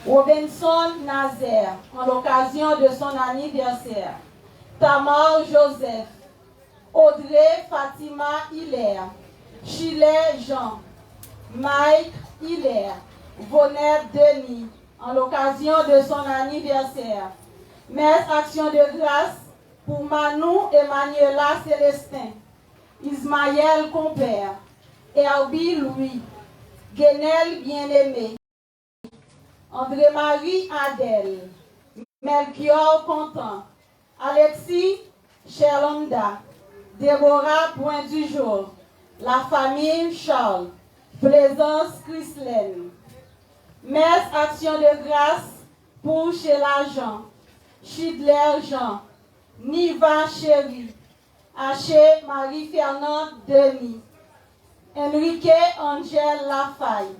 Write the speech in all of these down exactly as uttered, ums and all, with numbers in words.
Robenson Nazaire, en l'occasion de son anniversaire. Thamar Joseph, Audrey Fatima Hilaire, Schiller Jean, Mike Hilaire, Vonette Denis, en l'occasion de son anniversaire. Mès Action de Grâce pour Manou Emmanuela Célestin, Ismaël Compère, Herbie Louis, Guenel Bien-Aimé, André Marie Adèle, Melchior Content, Alexis Sherlonda, Déborah Point du Jour, la famille Charles, Plaisance Chrislène. Mès Action de Grâce pour Sheila Jean, Chidler Jean, Niva Chéry, Aché Marie Fernande Denis, Enrique Angel Lafaille,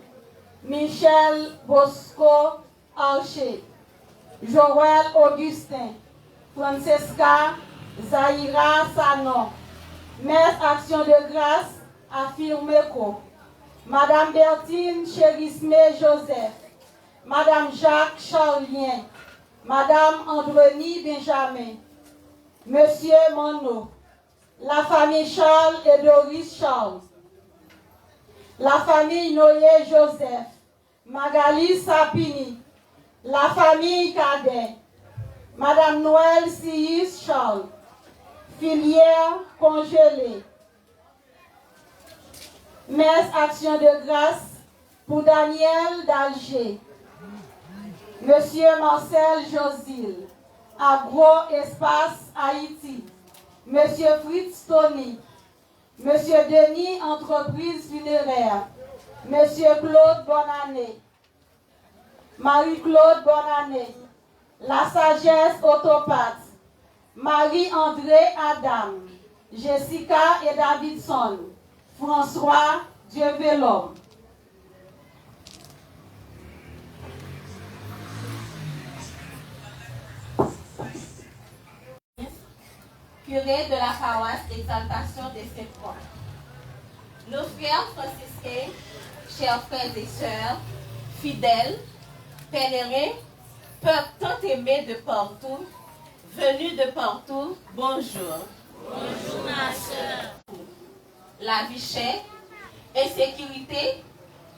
Michel Bosco Archer, Joël Augustin, Francesca Zaira Sanon, Mès Action de Grâce à Firmeco, Madame Bertine Chérismé Joseph, Madame Jacques Charlien, Madame Andreny Benjamin, Monsieur Manno, la famille Charles et Doris Charles, la famille Noé Joseph, Magali Sapini, la famille Cadet, Madame Noël Siyis Charles, filière congelée, Mès Action de Grâce pour Daniel Dalger, Monsieur Marcel Josil, Agro Espace Haïti, Monsieur Fritz Tony, Monsieur Denis Entreprise Funéraire, Monsieur Claude Bonannée, Marie-Claude Bonannée, La Sagesse Autopart, Marie-André Adam, Jessica et Davidson, François Dieuvelhomme. Curé de la paroisse d'Exaltation de Sainte-Croix. Nos frères franciscains, chers frères et sœurs, fidèles, pèlerins, peuple tant aimé de partout, venu de partout, bonjour. Bonjour, ma sœur. Lavi chè, ensekirite,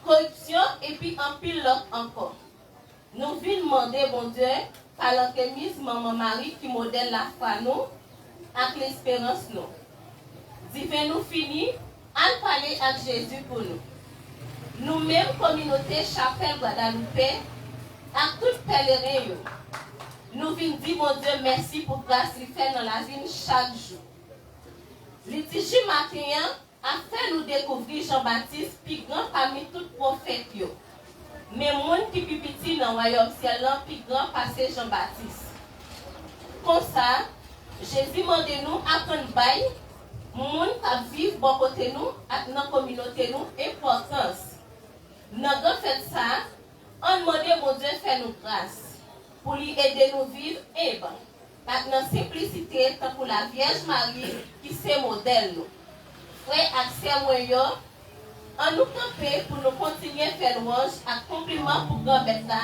koripsyon epi anpil lòt ankò. Nou vin mande Bondye, pa lantremise Manman Mari ki modèl lafwa nou ak lesperans nou. Diven nou fini, al pale ak Jezi pou nou. Nou menm kominote Chapèl Gwadaloupè ak tout pèleren yo, nou vin di Bondye mèsi pou gras li fè nan lavi n chak jou. Litiji maten an ap fè nou dekouvri Jan Batis pi gran pami tout pwofèt yo. Men moun ki pi piti nan wayòm syèl lan pi gran pase Jan Batis. Konsa, Jezi mande nou aprann bay moun k ap viv bò kote nou ak nan kominote nou enpòtans. Nan gran fèt sa a, ann mande Bondye fè nou gras pou li ede nou viv enb ak nan senplisite tankou Lavyèj Mari ki se modèl nou. Frè ak sè mwen yo, ann nou kanpe pou nou kontinye fè lwanj ak konpliman pou Granmèt la.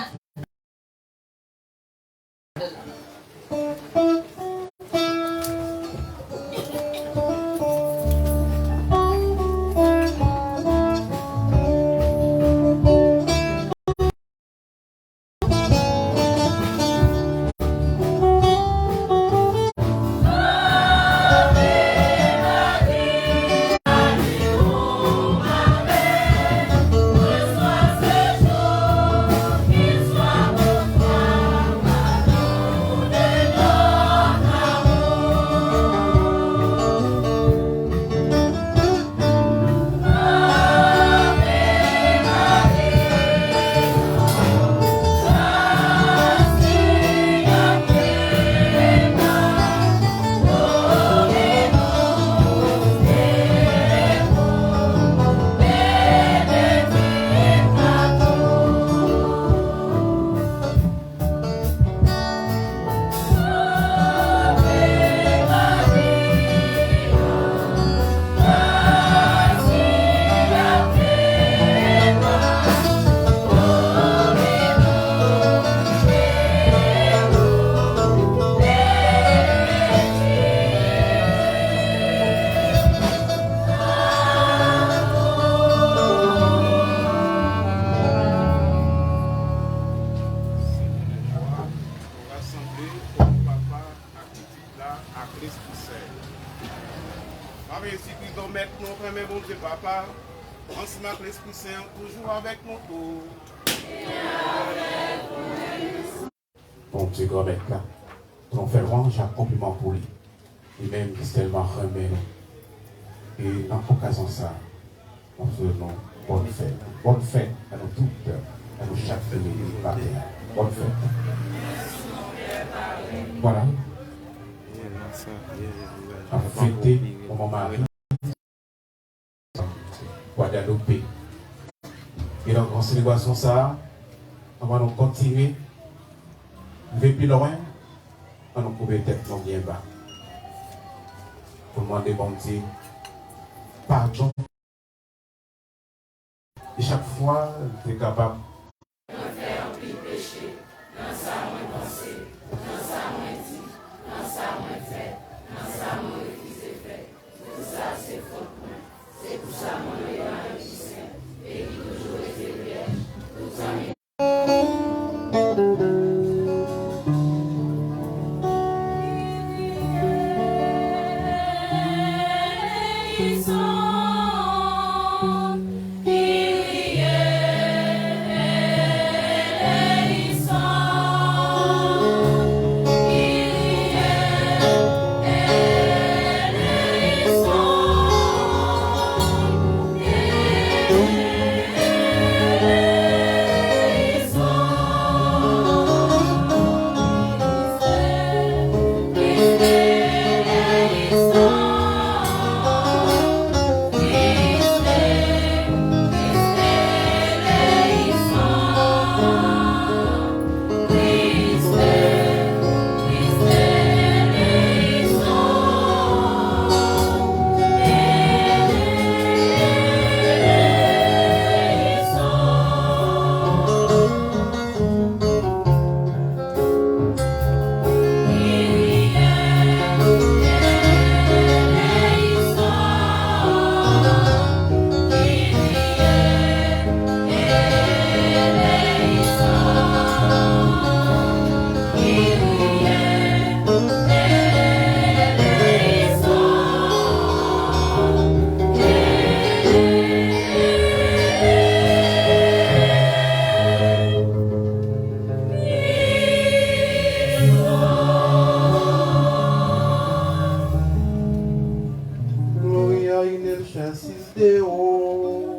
Papa, ansanm ak Lespri Sen an, toujou avèk nou tout. Bondye Granmèt la, pou nou fè lwanj ak konpliman pou li, li menm ki sèlman renmen nou. E nan okazyon sa a, nou swete nou bòn fèt. Bòn fèt a nou tout, a nou chak ki reyini maten an. Bòn fèt. Vwala. N ap fete moman mari. Gwadalope. E nan gran selebrasyon sa a, anvan nou kontinye, rive pi lwen, ann nou koube tèt nou byen ba. Pou n mande Bondye padon. E chak fwa, li te kapab Mwen fè anpil peche, nan sa mwen panse, nan sa mwen di, nan sa mwen fè, nan sa mwen refize fè. Tout sa se fòt mwen. Se pou sa mwen rele Mari ki sen e ki toujou rete vyèj, toutan li Gloria in excelsis Deo.